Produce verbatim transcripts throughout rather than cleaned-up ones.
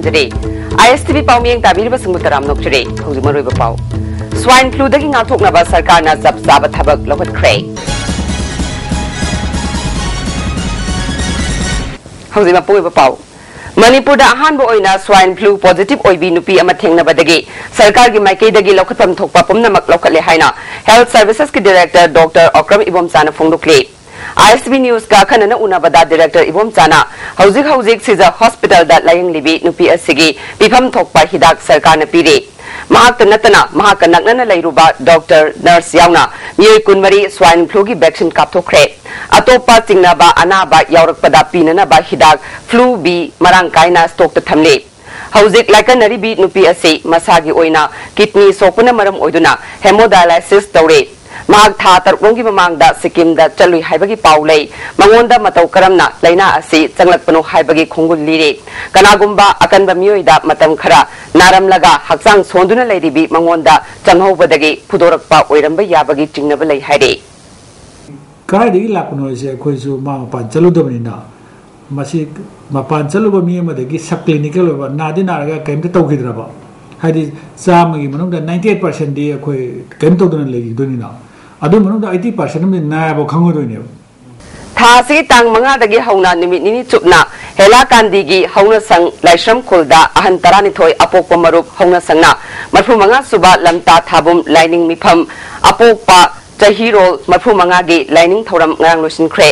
ꯖꯔꯤ꯫ ꯑꯥꯏ ꯑꯦꯁ T V ꯄꯥꯎꯃꯤꯌꯦꯡ ꯇꯥꯕꯤꯔꯤꯕꯁꯤꯡꯕꯨ ꯇꯔꯥꯝꯅ ꯑꯣꯛꯆꯔꯤ꯫ ꯍꯧꯖꯤꯛ ꯃꯔꯨꯑꯣꯏꯕ ꯄꯥꯎ꯫ ꯁ꯭ꯋꯥꯏꯟ ꯐ꯭ꯂꯨꯗꯒꯤ ꯉꯥꯛꯊꯣꯛꯅꯕ ꯁꯔꯀꯥꯔꯅ ꯆꯞ ꯆꯥꯕ ꯊꯕꯛ ꯂꯧꯈꯠꯈ꯭ꯔꯦ꯫ ꯍꯧꯖꯤꯛ ꯃꯄꯨꯡ ꯑꯣꯏꯕ ꯄꯥꯎ꯫ ꯃꯅꯤꯄꯨꯔꯗ ꯑꯍꯥꯟꯕ ꯑꯣꯏꯅ ꯁ꯭ꯋꯥꯏꯟ ꯐ꯭ꯂꯨ ꯄꯣꯖꯤꯇꯤꯚ ꯑꯣꯏꯕꯤ ꯅꯨꯄꯤ ꯑꯃ ꯊꯦꯡꯅꯕꯗꯒꯤ ꯁꯔꯀꯥꯔꯒꯤ ꯃꯥꯏꯀꯩꯗꯒꯤ ꯂꯧꯈꯠꯐꯝ ꯊꯣꯛꯄ ꯄꯨꯝꯅꯃꯛ ꯂꯧꯈꯠꯂꯦ ꯍꯥꯏꯅ ꯍꯦꯜꯊ ꯁꯔꯚꯤꯁꯦꯁꯀꯤ ꯗꯤꯔꯦꯛꯇꯔ ꯗꯣꯛꯇꯔ ꯑꯣꯀ꯭ꯔꯝ ꯏꯕꯣꯝꯆꯥꯅ ꯐꯣꯡꯗꯣꯛꯂꯤ꯫ ꯑꯥꯏ ꯑꯦꯁ ꯕꯤ ꯅ꯭ꯌꯨꯁꯀ ꯑꯈꯟꯅꯅ ꯎꯅꯕꯗ ꯗꯤꯔꯦꯛꯇꯔ ꯏꯕꯣꯝꯆꯥꯅ ꯍꯧꯖꯤꯛ ꯍꯧꯖꯤꯛ ꯁꯤꯖ ꯍꯣꯁꯄꯤꯇꯥꯜꯗ ꯂꯥꯌꯦꯡꯂꯤꯕꯤ ꯅꯨꯄꯤ ꯑꯁꯤꯒꯤ ꯄꯤꯐꯝ ꯊꯣꯛꯄ ꯍꯤꯗꯥꯛ ꯁꯔꯀꯥꯔꯅ ꯄꯤꯔꯤ꯫ ꯃꯍꯥꯛꯇ ꯅꯠꯇꯅ ꯃꯍꯥꯛꯀ ꯅꯛꯅꯅ ꯂꯩꯔꯨꯕ ꯗꯣꯛꯇꯔ, ꯅꯔꯁ ꯌꯥꯎꯅ ꯃꯤꯑꯣꯏ ꯀꯨꯟꯃꯔꯤ ꯁ꯭ꯋꯥꯏꯟ ꯐ꯭ꯂꯨꯒꯤ ꯚꯦꯛꯁꯤꯟ ꯀꯥꯞꯊꯣꯛꯈ꯭ꯔꯦ꯫ ꯑꯇꯣꯞꯄ ꯆꯤꯡꯅꯕ ꯑꯅꯥꯕ ꯌꯥꯎꯔꯛꯄꯗ ꯄꯤꯅꯅꯕ ꯍꯤꯗꯥꯛ ꯐ꯭ꯂꯨ ꯕꯤ ꯃꯔꯥꯡ ꯀꯥꯏꯅ ꯁ꯭ꯇꯣꯛꯇ ꯊꯝꯂꯤ꯫ ꯍꯧꯖꯤꯛ ꯂꯥꯏꯀꯠꯅꯔꯤꯕꯤ ꯅꯨꯄꯤ ꯑꯁꯤ ꯃꯁꯥꯒꯤ ꯑꯣꯏꯅ ꯀꯤꯗꯅꯤ ꯁꯣꯛꯄꯅ ꯃꯔꯝ ꯑꯣꯏꯗꯨꯅ ꯍꯦꯃꯣꯗꯥꯏꯂꯥꯏꯁꯤꯁ ꯇꯧꯔꯦ꯫ ꯃꯍꯥꯛ ꯊꯥ ꯇꯔꯨꯛꯂꯣꯝꯒꯤ ꯃꯃꯥꯡꯗ ꯁꯤꯛꯀꯤꯝꯗ ꯆꯠꯂꯨꯏ ꯍꯥꯏꯕꯒꯤ ꯄꯥꯎ ꯂꯩ꯫ ꯃꯉꯣꯟꯗ ꯃꯇꯧ ꯀꯔꯝꯅ ꯂꯥꯏꯅꯥ ꯑꯁꯤ ꯆꯪꯂꯛꯄꯅꯣ ꯍꯥꯏꯕꯒꯤ ꯈꯣꯡꯒꯨꯜ ꯂꯤꯔꯦ꯫ ꯀꯅꯥꯒꯨꯝꯕ ꯑꯀꯟꯕ ꯃꯤꯑꯣꯏꯗ ꯃꯇꯝ ꯈꯔ ꯅꯥꯔꯝꯂꯒ ꯍꯛꯆꯥꯡ ꯁꯣꯟꯗꯨꯅ ꯂꯩꯔꯤꯕꯤ ꯃꯉꯣꯟꯗ ꯆꯪꯍꯧꯕꯗꯒꯤ ꯐꯨꯗꯣꯔꯛꯄ ꯑꯣꯏꯔꯝꯕ ꯌꯥꯕꯒꯤ ꯆꯤꯡꯅꯕ ꯂꯩ ꯍꯥꯏꯔꯦ꯫ ꯀꯥꯏꯗꯒꯤ ꯂꯥꯛꯄꯅꯣ ꯍꯥꯏꯁꯦ ꯑꯩꯈꯣꯏꯁꯨ ꯃꯥ ꯃꯄꯥꯟ ꯆꯠꯂꯨꯗꯕꯅꯤꯅ꯫ ꯃꯁꯤ ꯃꯄꯥꯟ ꯆꯠꯂꯨꯕ ꯃꯤ ꯑꯃꯗꯒꯤ ꯁꯕ ꯀ꯭ꯂꯤꯅꯤꯀꯦꯜ ꯑꯣꯏꯕ ꯅꯥꯗꯤ ꯅꯥꯔꯒ ꯀꯔꯤꯝꯇ ꯇꯧꯈꯤꯗ꯭ꯔꯕ, ꯍꯥꯏꯗꯤ ꯆꯥꯝꯃꯒꯤ ꯃꯅꯨꯡꯗ ꯅꯥꯏꯟꯇꯤ ꯑꯩꯠ ꯄꯥꯔꯁꯦꯟꯗꯤ ꯑꯩꯈꯣꯏ ꯀꯔꯤꯝ ꯇꯧꯗꯅ ꯂꯩꯈꯤꯗꯣꯏꯅꯤꯅ, ꯑꯗꯨ ꯃꯅꯨꯡꯗ ꯑꯩꯠꯇꯤ ꯄꯥꯔꯁꯦꯟ ꯑꯃꯗꯤ ꯅꯥꯏꯕ ꯈꯪꯉꯣꯏꯗꯣꯏꯅꯦꯕ꯫ ꯊꯥ ꯑꯁꯤꯒꯤ ꯇꯥꯡ ꯃꯉꯥꯗꯒꯤ ꯍꯧꯅ ꯅꯨꯃꯤꯠ ꯅꯤꯅꯤ ꯆꯨꯞꯅ ꯍꯦꯂꯥꯀꯥꯟꯗꯤꯒꯤ ꯍꯧꯅꯁꯪ ꯂꯥꯏꯁ꯭ꯔꯝ ꯈꯨꯜꯗ ꯑꯍꯟ ꯇꯔꯥꯅꯤꯊꯣꯏ ꯑꯄꯣꯛꯄ ꯃꯔꯨꯞ ꯍꯧꯅꯁꯪꯅ ꯃꯔꯤꯐꯨ ꯃꯉꯥ ꯁꯨꯕ ꯂꯝꯇꯥ ꯊꯥꯕꯨꯝ ꯂꯥꯏꯅꯤꯡ ꯃꯤꯐꯝ ꯑꯄꯣꯛꯄ ꯆꯍꯤꯔꯣꯜ ꯃꯔꯤꯐꯨ ꯃꯉꯥꯒꯤ ꯂꯥꯏꯅꯤꯡ ꯊꯧꯔꯝ ꯉꯔꯥꯡ ꯂꯣꯏꯁꯤꯟꯈ꯭ꯔꯦ꯫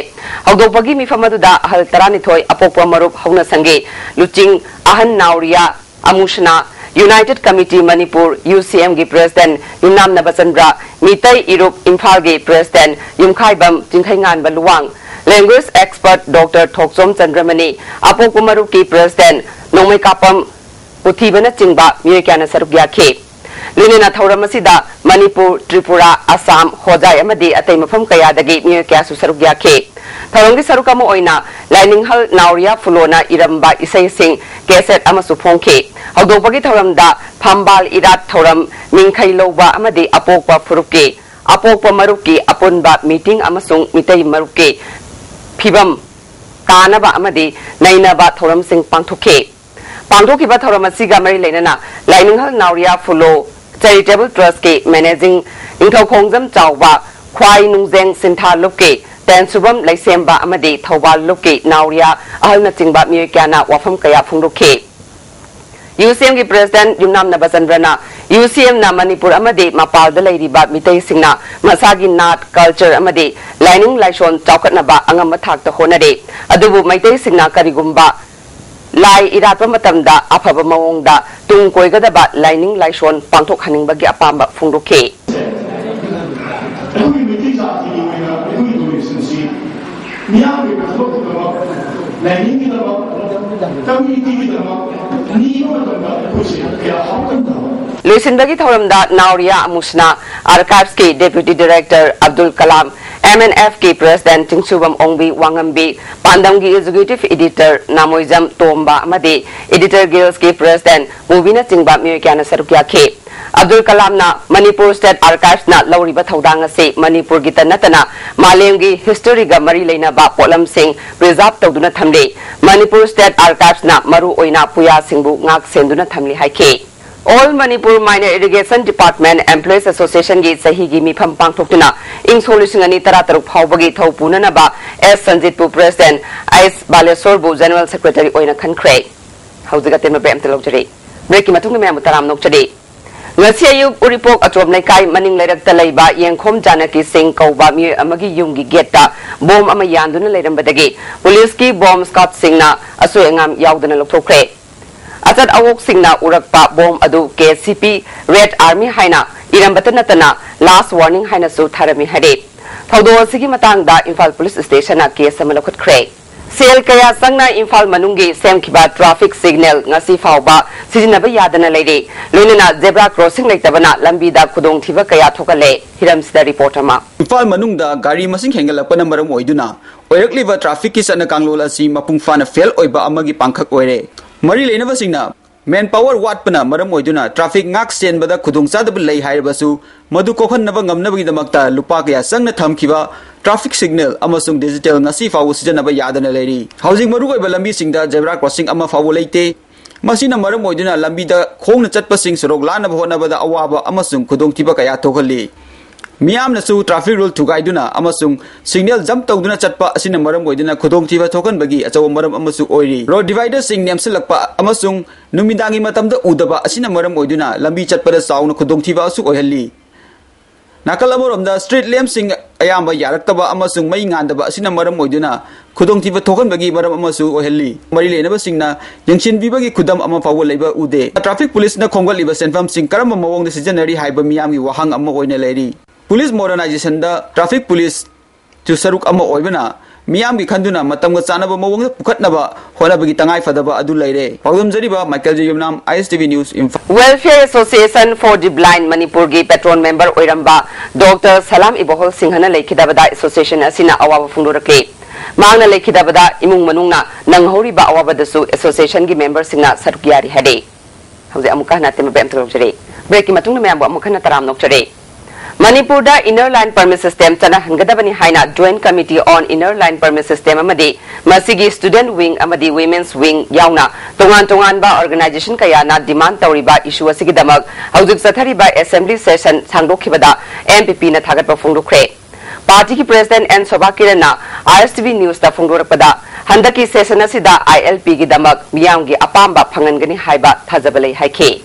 ꯍꯧꯗꯣꯛꯄꯒꯤ ꯃꯤꯐꯝ ꯑꯗꯨꯗ ꯑꯍꯜ ꯇꯔꯥꯅꯤꯊꯣꯏ ꯑꯄꯣꯛꯄ ꯃꯔꯨꯞ ꯍꯧꯅꯁꯪꯒꯤ ꯂꯨꯆꯤꯡ ꯑꯍꯟ ꯅꯥꯎꯔꯤꯌꯥ ꯑꯃꯨꯁꯅꯥ, united committee Manipur, U C ꯑꯦꯝꯒꯤ ꯄ꯭ꯔꯦꯁꯤꯗꯦꯟꯠ ꯌꯨꯝꯅꯥꯝ ꯅꯕꯆꯟꯗ꯭ꯔ, ꯃꯤꯇꯩ ꯏꯔꯨꯞ ꯏꯝꯐꯥꯜꯒꯤ ꯄ꯭ꯔꯦꯁꯤꯗꯦꯟꯠ ꯌꯨꯝꯈꯥꯏꯕꯝ ꯆꯤꯡꯈꯩꯉꯥꯟꯕ ꯂꯨꯋꯥꯡ, language expert doctor Thokchom Chandramani, ꯑꯄꯣꯛꯄ ꯃꯔꯨꯞꯀꯤ ꯄ꯭ꯔꯦꯁꯤꯗꯦꯟꯠ ꯅꯣꯡꯃꯩꯀꯥꯄꯝ ꯄꯨꯊꯤꯕꯅꯆꯤꯡꯕ ꯃꯤꯑꯣꯏ ꯀꯌꯥꯅ ꯁꯔꯨꯛ ꯌꯥꯈꯤ꯫ ꯂꯣꯏꯅꯅ ꯊꯧꯔꯝ ꯑꯁꯤꯗ ꯃꯅꯤꯄꯨꯔ, ꯇ꯭ꯔꯤꯄꯨꯔꯥ, ꯑꯁꯥꯝ, ꯍꯣꯖꯥꯏ ꯑꯃꯗꯤ ꯑꯇꯩ ꯃꯐꯝ ꯀꯌꯥꯗꯒꯤ ꯃꯤꯑꯣꯏ ꯀꯌꯥꯁꯨ ꯁꯔꯨꯛ ꯌꯥꯈꯤ꯫ ꯊꯧꯔꯝꯒꯤ ꯁꯔꯨꯛ ꯑꯃ ꯑꯣꯏꯅ ꯂꯥꯏꯅꯤꯡꯍꯜ ꯅꯥꯎꯔꯤꯌꯥ ꯐꯨꯂꯣꯅ ꯏꯔꯝꯕ ꯏꯁꯩꯁꯤꯡ ꯀꯦꯁꯦꯠ ꯑꯃꯁꯨ ꯐꯣꯡꯈꯤ꯫ ꯍꯧꯗꯣꯛꯄꯒꯤ ꯊꯧꯔꯝꯗ ꯐꯝꯕꯥꯜ ꯏꯔꯥꯠ ꯊꯧꯔꯝ, ꯃꯤꯡꯈꯩ ꯂꯧꯕ ꯑꯃꯗꯤ ꯑꯄꯣꯛꯄ ꯐꯨꯔꯨꯞꯀꯤ, ꯑꯄꯣꯛꯄ ꯃꯔꯨꯞꯀꯤ ꯑꯄꯨꯟꯕ ꯃꯤꯇꯤꯡ ꯑꯃꯁꯨꯡ ꯃꯤꯇꯩ ꯃꯔꯨꯞꯀꯤ ꯐꯤꯕꯝ ꯀꯥꯅꯕ ꯑꯃꯗꯤ ꯅꯩꯅꯕ ꯊꯧꯔꯝꯁꯤꯡ ꯄꯥꯡꯊꯣꯛꯈꯤ꯫ ꯄꯥꯡꯊꯣꯛꯈꯤꯕ ꯊꯧꯔꯝ ꯑꯁꯤꯒ ꯃꯔꯤ ꯂꯩꯅꯅ ꯂꯥꯏꯅꯤꯡꯍꯜ ꯅꯥꯎꯔꯤꯌꯥ ꯐꯨꯂꯣ Charitable Trustꯀꯤ Managing ꯅꯤꯡꯊꯧ ꯈꯣꯡꯖꯝ ꯆꯥꯎꯕ, ꯈ꯭ꯋꯥꯏ ꯅꯨꯡꯖꯦꯡ ꯁꯤꯟꯊꯥ ꯂꯨꯞꯀꯤ ꯇꯦꯟꯁꯨꯕꯝ ꯂꯩꯁꯦꯝꯕ ꯑꯃꯗꯤ ꯊꯧꯕꯥꯜ ꯂꯨꯞꯀꯤ ꯅꯥꯎꯔꯤꯌꯥ ꯑꯍꯜꯅꯆꯤꯡꯕ ꯃꯤꯑꯣꯏ ꯀꯌꯥꯅ ꯋꯥꯐꯝ ꯀꯌꯥ ꯐꯣꯡꯗꯣꯛꯈꯤ꯫ UCMꯒꯤ President ꯌꯨꯝꯅꯥꯝ ꯅꯕꯆꯟꯗ꯭ꯔꯅ UCMꯅ ꯃꯅꯤꯄꯨꯔ ꯑꯃꯗꯤ ꯃꯄꯥꯜꯗ ꯂꯩꯔꯤꯕ ꯃꯤꯇꯩꯁꯤꯡꯅ ꯃꯁꯥꯒꯤ ꯅꯥꯠ, culture ꯑꯃꯗꯤ ꯂꯥꯏꯅꯤꯡ ꯂꯥꯏꯁꯣꯟ ꯆꯥꯎꯈꯠꯅꯕ ꯑꯉꯝꯕ ꯊꯥꯛꯇ ꯍꯣꯠꯅꯔꯤ꯫ ꯑꯗꯨꯕꯨ ꯃꯩꯇꯩꯁꯤꯡꯅ ꯀꯔꯤꯒꯨꯝꯕ ꯂꯥꯏ ꯏꯔꯥꯠꯄ ꯃꯇꯝꯗ ꯑꯐꯕ ꯃꯑꯣꯡꯗ ꯇꯨꯡ ꯀꯣꯏꯒꯗꯕ ꯂꯥꯏꯅꯤꯡ ꯂꯥꯏꯁꯣꯟ ꯄꯥꯡꯊꯣꯛꯍꯟꯅꯤꯡꯕꯒꯤ ꯑꯄꯥꯝꯕ ꯐꯣꯡꯗꯣꯛꯈꯤ꯫ ꯑꯩꯈꯣꯏꯒꯤ ꯃꯩꯇꯩ ꯖꯥꯇꯤꯒꯤ ꯑꯣꯏꯅ ꯑꯩꯈꯣꯏꯒꯤ donation ꯑꯁꯤ ꯃꯤꯌꯥꯝꯒꯤ ꯑꯣꯏꯕ ꯊꯕꯛꯀꯤꯗꯃꯛ, ꯂꯥꯏꯅꯤꯡꯒꯤꯗꯃꯛ, communityꯒꯤꯗꯃꯛ ꯅꯤꯕ ꯃꯇꯝꯗ ꯑꯩꯈꯣꯏꯁꯦ ꯀꯌꯥ ꯍꯥꯞꯀꯟꯗꯕ꯫ ꯂꯣꯏꯁꯤꯟꯕꯒꯤ ꯊꯧꯔꯝꯗ ꯅꯥꯎꯔꯤꯌꯥ ꯑꯃꯨꯁꯅꯥ Archivesꯀꯤ Deputy Director Abdul Kalam, MNFꯀꯤ President ꯆꯤꯡꯁꯨꯕꯝ ꯑꯣꯡꯕꯤ ꯋꯥꯉꯝꯕꯤ, ꯄꯥꯟꯗꯝꯒꯤ Executive Editor ꯅꯥꯃꯣꯏꯖꯝ ꯇꯣꯝꯕ ꯑꯃꯗꯤ Editor Guildꯀꯤ President ꯃꯨꯕꯤꯅꯆꯤꯡꯕ ꯃꯤꯑꯣꯏ ꯀꯌꯥꯅ ꯁꯔꯨꯛ ꯌꯥꯈꯤ꯫ ꯑꯕꯗꯨꯜ ꯀꯂꯥꯝꯅ ꯃꯅꯤꯄꯨꯔ State Archivesꯅ ꯂꯧꯔꯤꯕ ꯊꯧꯗꯥꯡ ꯑꯁꯤ ꯃꯅꯤꯄꯨꯔꯒꯤꯇ ꯅꯠꯇꯅ ꯃꯥꯂꯦꯝꯒꯤ historyꯒ ꯃꯔꯤ ꯂꯩꯅꯕ ꯄꯣꯠꯂꯝꯁꯤꯡ preserve ꯇꯧꯗꯨꯅ ꯊꯝꯂꯤ꯫ ꯃꯅꯤꯄꯨꯔ State Archivesꯅ ꯃꯔꯨ ꯑꯣꯏꯅ ꯄꯨꯌꯥꯁꯤꯡꯕꯨ ꯉꯥꯛ ꯁꯦꯟꯗꯨꯅ ꯊꯝꯂꯤ ꯍꯥꯏꯈꯤ꯫ All Manipur Miner Irrigation Department Employees Associationꯒꯤ ꯆꯍꯤꯒꯤ ꯃꯤꯐꯝ ꯄꯥꯡꯊꯣꯛꯇꯨꯅ ꯏꯪ ꯁꯣꯛ ꯂꯤꯁꯤꯡ ꯑꯅꯤ ꯇꯔꯥ ꯇꯔꯨꯛ ꯐꯥꯎꯕꯒꯤ ꯊꯧ ꯄꯨꯅꯅꯕ ꯑꯦꯁ ꯁꯟꯖꯤꯠꯄꯨ President, ꯑꯩꯆ ꯕꯥꯂꯦꯁꯣꯔꯕꯨ General Secretary ꯑꯣꯏꯅ ꯈꯟꯈ꯭ꯔꯦ꯫ ꯍꯧꯖꯤꯛ ꯑꯇꯦꯟꯕ break ꯑꯃꯇ ꯂꯧꯖꯔꯤ꯫ Breakꯀꯤ ꯃꯇꯨꯡꯗ ꯃꯌꯥꯝꯕꯨ ꯇꯔꯥꯝꯅ ꯑꯣꯛꯆꯔꯤ꯫ ꯉꯁꯤ ꯑꯌꯨꯛ ꯎꯔꯤꯄꯣꯛ ꯑꯆꯣꯝ ꯂꯩꯀꯥꯏ ꯃꯅꯤꯡ ꯂꯩꯔꯛꯇ ꯂꯩꯕ ꯌꯦꯡꯈꯣꯝ ꯖꯥꯅꯀꯤ ꯁꯤꯡ ꯀꯧꯕ ꯃꯤꯑꯣꯏ ꯑꯃꯒꯤ ꯌꯨꯝꯒꯤ gateꯇ bomb ꯑꯃ ꯌꯥꯟꯗꯨꯅ ꯂꯩꯔꯝꯕꯗꯒꯤ ꯄꯨꯂꯤꯁꯀꯤ bomb squadꯁꯤꯡꯅ ꯑꯁꯣꯏ ꯑꯉꯥꯝ ꯌꯥꯎꯗꯅ ꯂꯧꯊꯣꯛꯈ꯭ꯔꯦ꯫ ꯑꯆꯠ ꯑꯋꯣꯛꯁꯤꯡꯅ ꯎꯔꯛꯄ bomb ꯑꯗꯨ KCP Red Army ꯍꯥꯏꯅ ꯏꯔꯝꯕꯇ ꯅꯠꯇꯅ last warning ꯍꯥꯏꯅꯁꯨ ꯊꯥꯔꯝꯃꯤ ꯍꯥꯏꯔꯤ꯫ ꯊꯧꯗꯣꯛ ꯑꯁꯤꯒꯤ ꯃꯇꯥꯡꯗ ꯏꯝꯐꯥꯜ ꯄꯨꯂꯤꯁ stationꯅ case ꯑꯃ ꯂꯧꯈꯠꯈ꯭ꯔꯦ꯫ ꯁꯦꯜ ꯀꯌꯥ ꯆꯪꯅ ꯏꯝꯐꯥꯜ ꯃꯅꯨꯡꯒꯤ ꯁꯦꯝꯈꯤꯕ traffic signal ꯉꯁꯤ ꯐꯥꯎꯕ ꯁꯤꯖꯤꯟꯅꯕ ꯌꯥꯗꯅ ꯂꯩꯔꯤ꯫ ꯂꯣꯏꯅꯅ zebra crossing ꯂꯩꯇꯕꯅ ꯂꯝꯕꯤꯗ ꯈꯨꯗꯣꯡꯊꯤꯕ ꯀꯌꯥ ꯊꯣꯛꯍꯜꯂꯦ꯫ ꯍꯤꯔꯝꯁꯤꯗ report ꯑꯃ꯫ ꯏꯝꯐꯥꯜ ꯃꯅꯨꯡꯗ ꯒꯥꯔꯤ ꯃꯁꯤꯡ ꯍꯦꯟꯒꯠꯂꯛꯄꯅ ꯃꯔꯝ ꯑꯣꯏꯗꯨꯅ ꯑꯣꯏꯔꯛꯂꯤꯕ trafficꯀꯤ ꯆꯠꯅ ꯀꯥꯡꯂꯣꯟ ꯑꯁꯤ ꯃꯄꯨꯡ ꯐꯥꯅ fail ꯑꯣꯏꯕ ꯑꯃꯒꯤ ꯄꯥꯡꯈꯛ ꯑꯣꯏꯔꯦ꯫ ꯃꯔꯤ ꯂꯩꯅꯕꯁꯤꯡꯅ manpower ꯋꯥꯠꯄꯅ ꯃꯔꯝ ꯑꯣꯏꯗꯨꯅ traffic ꯉꯥꯛ ꯁꯦꯟꯕꯗ ꯈꯨꯗꯣꯡꯆꯥꯗꯕ ꯂꯩ ꯍꯥꯏꯔꯕꯁꯨ, ꯃꯗꯨ ꯀꯣꯛꯍꯟꯅꯕ ꯉꯝꯅꯕꯒꯤꯗꯃꯛꯇ ꯂꯨꯄꯥ ꯀꯌꯥ ꯆꯪꯅ ꯊꯝꯈꯤꯕ traffic signal ꯑꯃꯁꯨꯡ digital ꯉꯁꯤ ꯐꯥꯎꯕ ꯁꯤꯖꯤꯟꯅꯕ ꯌꯥꯗꯅ ꯂꯩꯔꯤ꯫ ꯍꯧꯖꯤꯛ ꯃꯔꯨꯑꯣꯏꯕ ꯂꯝꯕꯤꯁꯤꯡꯗ zebra crossing ꯑꯃ ꯐꯥꯎꯕ ꯂꯩꯇꯦ꯫ ꯃꯁꯤꯅ ꯃꯔꯝ ꯑꯣꯏꯗꯨꯅ ꯂꯝꯕꯤꯗ ꯈꯣꯡꯅ ꯆꯠꯄꯁꯤꯡ ꯁꯣꯔꯣꯛ ꯂꯥꯟꯅꯕ ꯍꯣꯠꯅꯕꯗ ꯑꯋꯥꯕ ꯑꯃꯁꯨꯡ ꯈꯨꯗꯣꯡꯊꯤꯕ ꯀꯌꯥ ꯊꯣꯛꯍꯜꯂꯤ꯫ ꯃꯤꯌꯥꯝꯅꯁꯨ traffic rule ꯊꯨꯒꯥꯏꯗꯨꯅ ꯑꯃꯁꯨꯡ signal jump ꯇꯧꯗꯨꯅ ꯆꯠꯄ ꯑꯁꯤꯅ ꯃꯔꯝ ꯑꯣꯏꯗꯨꯅ ꯈꯨꯗꯣꯡꯊꯤꯕ ꯊꯣꯛꯍꯟꯕꯒꯤ ꯑꯆꯧꯕ ꯃꯔꯝ ꯑꯃꯁꯨ ꯑꯣꯏꯔꯤ꯫ Road dividerꯁꯤꯡ ꯅꯦꯝꯁꯤꯜꯂꯛꯄ ꯑꯃꯁꯨꯡ ꯅꯨꯃꯤꯗꯥꯡꯒꯤ ꯃꯇꯝꯗ ꯎꯗꯕ ꯑꯁꯤꯅ ꯃꯔꯝ ꯑꯣꯏꯗꯨꯅ ꯂꯝꯕꯤ ꯆꯠꯄꯗ ꯆꯥꯎꯅ ꯈꯨꯗꯣꯡꯊꯤꯕ ꯑꯁꯨ ꯑꯣꯏꯍꯜꯂꯤ꯫ ꯅꯥꯀꯜ ꯑꯃꯔꯣꯝꯗ street lampꯁꯤꯡ ꯑꯌꯥꯝꯕ ꯌꯥꯔꯛꯇꯕ ꯑꯃꯁꯨꯡ ꯃꯩ ꯉꯥꯟꯗꯕ ꯑꯁꯤꯅ ꯃꯔꯝ ꯑꯣꯏꯗꯨꯅ ꯈꯨꯗꯣꯡꯊꯤꯕ ꯊꯣꯛꯍꯟꯕꯒꯤ ꯃꯔꯝ ꯑꯃꯁꯨ ꯑꯣꯏꯍꯜꯂꯤ꯫ ꯃꯔꯤ ꯂꯩꯅꯕꯁꯤꯡꯅ ꯌꯦꯡꯁꯤꯟꯕꯤꯕꯒꯤ ꯈꯨꯗꯝ ꯑꯃ ꯐꯥꯎꯕ ꯂꯩꯕ ꯎꯗꯦ꯫ Traffic policeꯅ ꯈꯣꯝꯒꯠꯂꯤꯕ ꯁꯦꯟꯐꯝꯁꯤꯡ ꯀꯔꯝꯕ ꯃꯑꯣꯡꯗ ꯁꯤꯖꯤꯟꯅꯔꯤ ꯍꯥꯏꯕ ꯃꯤꯌꯥꯝꯒꯤ ꯋꯥꯍꯪ ꯑꯃ ꯑꯣꯏꯅ ꯂꯩꯔꯤ꯫ Police modernizationꯗ traffic policeꯁꯨ ꯁꯔꯨꯛ ꯑꯃ ꯑꯣꯏꯕꯅ, ꯃꯤꯌꯥꯝꯒꯤ ꯈꯟꯗꯨꯅ ꯃꯇꯝꯒ ꯆꯥꯟꯅꯕ ꯃꯑꯣꯡꯗ ꯄꯨꯈꯠꯅꯕ ꯍꯣꯠꯅꯕꯒꯤ ꯇꯉꯥꯏ ꯐꯗꯕ ꯑꯗꯨ ꯂꯩꯔꯦ꯫ ꯄꯥꯎꯗꯝꯖꯔꯤꯕ Michael J Yumnam, I S T V News, Imphal. Welfare Association for the Blind ꯃꯅꯤꯄꯨꯔꯒꯤ patron member ꯑꯣꯏꯔꯝꯕ Doctor ꯁꯂꯥꯝ ꯏꯕꯣꯍꯜ ꯁꯤꯡꯍꯅ ꯂꯩꯈꯤꯗꯕꯗ association ꯑꯁꯤꯅ ꯑꯋꯥꯕ ꯐꯣꯡꯗꯣꯔꯛꯂꯤ꯫ ꯃꯍꯥꯛꯅ ꯂꯩꯈꯤꯗꯕꯗ ꯏꯃꯨꯡ ꯃꯅꯨꯡꯅ ꯅꯪꯍꯧꯔꯤꯕ ꯑꯋꯥꯕꯗꯁꯨ associationꯒꯤ memberꯁꯤꯡꯅ ꯁꯔꯨꯛ ꯌꯥꯔꯤ ꯍꯥꯏꯔꯤ꯫ ꯍꯧꯖꯤꯛ ꯑꯃꯨꯛꯀ ꯍꯟꯅ ꯑꯇꯦꯟꯕ ꯄꯥꯎ ꯇꯧꯖꯔꯤ꯫ Breakꯀꯤ ꯃꯇꯨꯡꯗ ꯃꯌꯥꯝꯕꯨ ꯑꯃꯨꯛ ꯍꯟꯅ ꯇꯔꯥꯝꯅ ꯑꯣꯛꯆꯔꯤ꯫ ꯃꯅꯤꯄꯨꯔꯗ Inner Line Permit System ꯆꯠꯅꯍꯟꯒꯗꯕꯅꯤ ꯍꯥꯏꯅ Joint Committee on Inner Line Permit System ꯑꯃꯗꯤ ꯃꯁꯤꯒꯤ Student Wing ꯑꯃꯗꯤ Women's Wing ꯌꯥꯎꯅ ꯇꯣꯉꯥꯟ ꯇꯣꯉꯥꯟꯕ organization ꯀꯌꯥꯅ demand ꯇꯧꯔꯤꯕ issue ꯑꯁꯤꯒꯤꯗꯃꯛ ꯍꯧꯖꯤꯛ ꯆꯠꯊꯔꯤꯕ assembly session ꯁꯥꯡꯗꯣꯛꯈꯤꯕꯗ M P Pꯅ ꯊꯥꯒꯠꯄ ꯐꯣꯡꯗꯣꯛꯈ꯭ꯔꯦ꯫ Partyꯒꯤ President N Sobha ꯀꯤꯔꯟꯅ I S T V Newsꯇ ꯐꯣꯡꯗꯣꯔꯛꯄꯗ, ꯍꯟꯗꯛꯀꯤ session ꯑꯁꯤꯗ I L Pꯒꯤꯗꯃꯛ ꯃꯤꯌꯥꯝꯒꯤ ꯑꯄꯥꯝꯕ ꯐꯪꯍꯟꯒꯅꯤ ꯍꯥꯏꯕ ꯊꯥꯖꯕ ꯂꯩ ꯍꯥꯏꯈꯤ꯫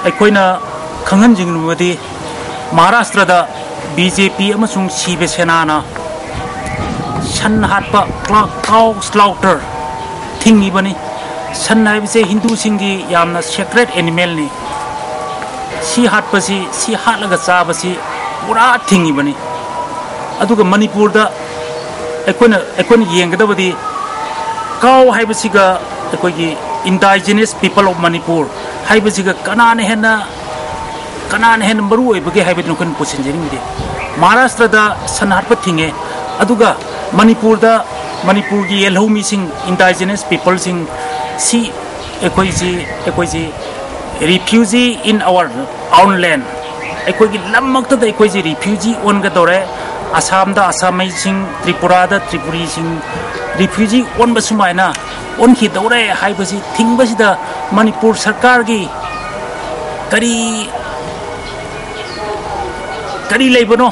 ꯑꯩꯈꯣꯏꯅ ꯈꯪꯍꯟꯖꯅꯤꯡꯕꯗꯤ, ꯃꯍꯥꯔꯥꯁꯇ꯭ꯔꯗ B J P ꯑꯃꯁꯨꯡ ꯁꯤꯕ ꯁꯦꯅꯥꯅ ꯁꯟ ꯍꯥꯠꯄ, ꯀ꯭ꯂꯥ-, cow slaughter ꯊꯤꯡꯉꯤꯕꯅꯤ꯫ ꯁꯟ ꯍꯥꯏꯕꯁꯦ ꯍꯤꯟꯗꯨꯁꯤꯡꯒꯤ ꯌꯥꯝꯅ sacred animalꯅꯤ꯫ ꯁꯤ ꯍꯥꯠꯄꯁꯤ, ꯁꯤ ꯍꯥꯠꯂꯒ ꯆꯥꯕꯁꯤ ꯄꯨꯔꯥ ꯊꯤꯡꯉꯤꯕꯅꯤ꯫ ꯑꯗꯨꯒ ꯃꯅꯤꯄꯨꯔꯗ ꯑꯩꯈꯣꯏꯅ, ꯑꯩꯈꯣꯏꯅ ꯌꯦꯡꯒꯗꯕꯗꯤ, cow ꯍꯥꯏꯕꯁꯤꯒ ꯑꯩꯈꯣꯏꯒꯤ indigenous people of Manipur ꯍꯥꯏꯕꯁꯤꯒ ꯀꯅꯥꯅ ꯍꯦꯟꯅ, ꯀꯅꯥꯅ ꯍꯦꯟꯅ ꯃꯔꯨ ꯑꯣꯏꯕꯒꯦ ꯍꯥꯏꯕꯗꯨ ꯑꯩꯈꯣꯏꯅ ꯄꯨꯁꯤꯟꯖꯅꯤꯡꯗꯦ꯫ ꯃꯍꯥꯔꯥꯁꯇ꯭ꯔꯗ ꯁꯟ ꯍꯥꯠꯄ ꯊꯤꯡꯉꯦ, ꯑꯗꯨꯒ ꯃꯅꯤꯄꯨꯔꯗ, ꯃꯅꯤꯄꯨꯔꯒꯤ ꯌꯦꯜꯍꯧꯃꯤꯁꯤꯡ, indigenous peopleꯁꯤꯡ, ꯁꯤ ꯑꯩꯈꯣꯏꯁꯤ, ꯑꯩꯈꯣꯏꯁꯤ refugee in our own land, ꯑꯩꯈꯣꯏꯒꯤ ꯂꯝꯃꯛꯇꯗ ꯑꯩꯈꯣꯏꯁꯤ refugee ꯑꯣꯟꯒꯗꯧꯔꯦ꯫ ꯑꯁꯥꯝꯗ ꯑꯁꯥꯃꯩꯁꯤꯡ, ꯇ꯭ꯔꯤꯄꯨꯔꯥꯗ ꯇ꯭ꯔꯤꯄꯨꯔꯤꯁꯤꯡ ꯔꯤꯐ꯭ꯌꯨꯖꯤ ꯑꯣꯟꯕ ꯁꯨꯃꯥꯏꯅ ꯑꯣꯟꯈꯤꯗꯧꯔꯦ ꯍꯥꯏꯕꯁꯤ ꯊꯤꯡꯕꯁꯤꯗ ꯃꯅꯤꯄꯨꯔ ꯁꯔꯀꯥꯔꯒꯤ ꯀꯔꯤ ꯀꯔꯤ ꯂꯩꯕꯅꯣ?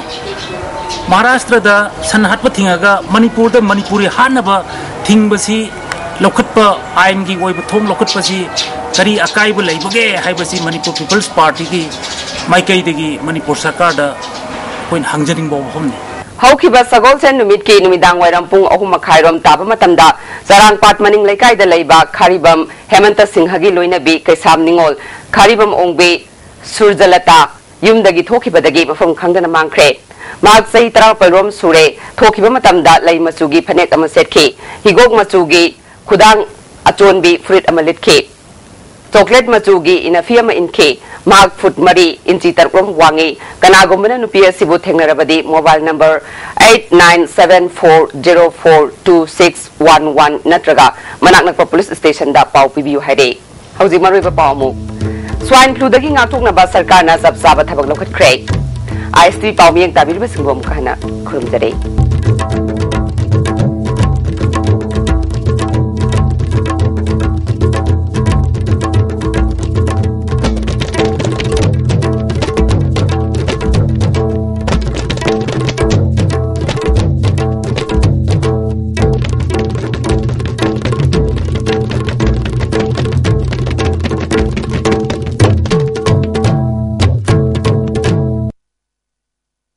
ꯃꯍꯥꯔꯥꯁꯇ꯭ꯔꯗ ꯁꯟ ꯍꯥꯠꯄ ꯊꯤꯡꯉꯒ ꯃꯅꯤꯄꯨꯔꯗ ꯃꯅꯤꯄꯨꯔꯤ ꯍꯥꯠꯅꯕ ꯊꯤꯡꯕꯁꯤ ꯂꯧꯈꯠꯄ, ꯑꯥꯏꯟꯒꯤ ꯑꯣꯏꯕ ꯊꯣꯡ ꯂꯧꯈꯠꯄꯁꯤ ꯀꯔꯤ ꯑꯀꯥꯏꯕ ꯂꯩꯕꯒꯦ ꯍꯥꯏꯕꯁꯤ ꯃꯅꯤꯄꯨꯔ ꯄꯤꯄꯜꯁ ꯄꯥꯔꯇꯤꯒꯤ ꯃꯥꯏꯀꯩꯗꯒꯤ ꯃꯅꯤꯄꯨꯔ ꯁꯔꯀꯥꯔꯗ ꯑꯩꯈꯣꯏꯅ ꯍꯪꯖꯅꯤꯡꯕ ꯋꯥꯐꯝꯅꯤ꯫ ꯍꯧꯈꯤꯕ ꯁꯒꯣꯜꯁꯦꯟ ꯅꯨꯃꯤꯠꯀꯤ ꯅꯨꯃꯤꯗꯥꯡ ꯋꯥꯏꯔꯝ ꯄꯨꯡ ꯑꯍꯨꯝ ꯃꯈꯥꯏꯔꯣꯝ ꯇꯥꯕ ꯃꯇꯝꯗ ꯆꯔꯥꯡꯄꯥꯠ ꯃꯅꯤꯡ ꯂꯩꯀꯥꯏꯗ ꯂꯩꯕ ꯈꯥꯔꯤꯕꯝ ꯍꯦꯃꯟꯇ ꯁꯤꯡꯍꯒꯤ ꯂꯣꯏꯅꯕꯤ ꯀꯩꯁꯥꯝ ꯅꯤꯉꯣꯜ ꯈꯥꯔꯤꯕꯝ ꯑꯣꯡꯕꯤ ꯁꯨꯔꯖꯂꯇꯥ ꯌꯨꯝꯗꯒꯤ ꯊꯣꯛꯈꯤꯕꯗꯒꯤ ꯃꯐꯝ ꯈꯪꯗꯅ ꯃꯥꯡꯈ꯭ꯔꯦ꯫ ꯃꯍꯥꯛ ꯆꯍꯤ ꯇꯔꯥꯃꯥꯄꯜ ꯔꯣꯝ ꯁꯨꯔꯦ꯫ ꯊꯣꯛꯈꯤꯕ ꯃꯇꯝꯗ ꯂꯩ ꯃꯆꯨꯒꯤ ꯐꯅꯦꯛ ꯑꯃ ꯁꯦꯠꯈꯤ꯫ ꯍꯤꯒꯣꯛ ꯃꯆꯨꯒꯤ ꯈꯨꯗꯥꯡ ꯑꯆꯣꯟꯕꯤ ꯐꯨꯔꯤꯠ ꯑꯃ ꯂꯤꯠꯈꯤ꯫ ꯆꯣꯀ꯭ꯂꯦꯠ ꯃꯆꯨꯒꯤ ꯏꯅꯐꯤ ꯑꯃ ꯏꯟꯈꯤ꯫ ꯃꯍꯥꯛ ꯐꯨꯠ ꯃꯔꯤ, ꯏꯟꯆꯤ ꯇꯔꯨꯛ ꯔꯣꯝ ꯋꯥꯡꯉꯤ꯫ ꯀꯅꯥꯒꯨꯝꯕꯅ ꯅꯨꯄꯤ ꯑꯁꯤꯕꯨ ꯊꯦꯡꯅꯔꯕꯗꯤ mobile number eight nine seven four zero four two six one one ꯅꯠꯇ꯭ꯔꯒ ꯃꯅꯥꯛ ꯅꯛꯄ ꯄꯨꯂꯤꯁ ꯁ꯭ꯇꯦꯁꯟꯗ ꯄꯥꯎ ꯄꯤꯕꯤꯌꯨ ꯍꯥꯏꯔꯦ꯫ ꯍꯧꯖꯤꯛ ꯃꯔꯨꯑꯣꯏꯕ ꯄꯥꯎ ꯑꯃꯨꯛ꯫ ꯁ꯭ꯋꯥꯏꯟ ꯐ꯭ꯂꯨꯗꯒꯤ ꯉꯥꯛꯊꯣꯛꯅꯕ ꯁꯔꯀꯥꯔꯅ ꯆꯞ ꯆꯥꯕ ꯊꯕꯛ ꯂꯧꯈꯠꯈ꯭ꯔꯦ꯫ ISTV ꯄꯥꯎ ꯃꯤꯌꯦꯡ ꯇꯥꯕꯤꯔꯤꯕꯁꯤꯡꯕꯨ ꯑꯃꯨꯛ ꯍꯟꯅ ꯈꯨꯔꯨꯝꯖꯔꯤ꯫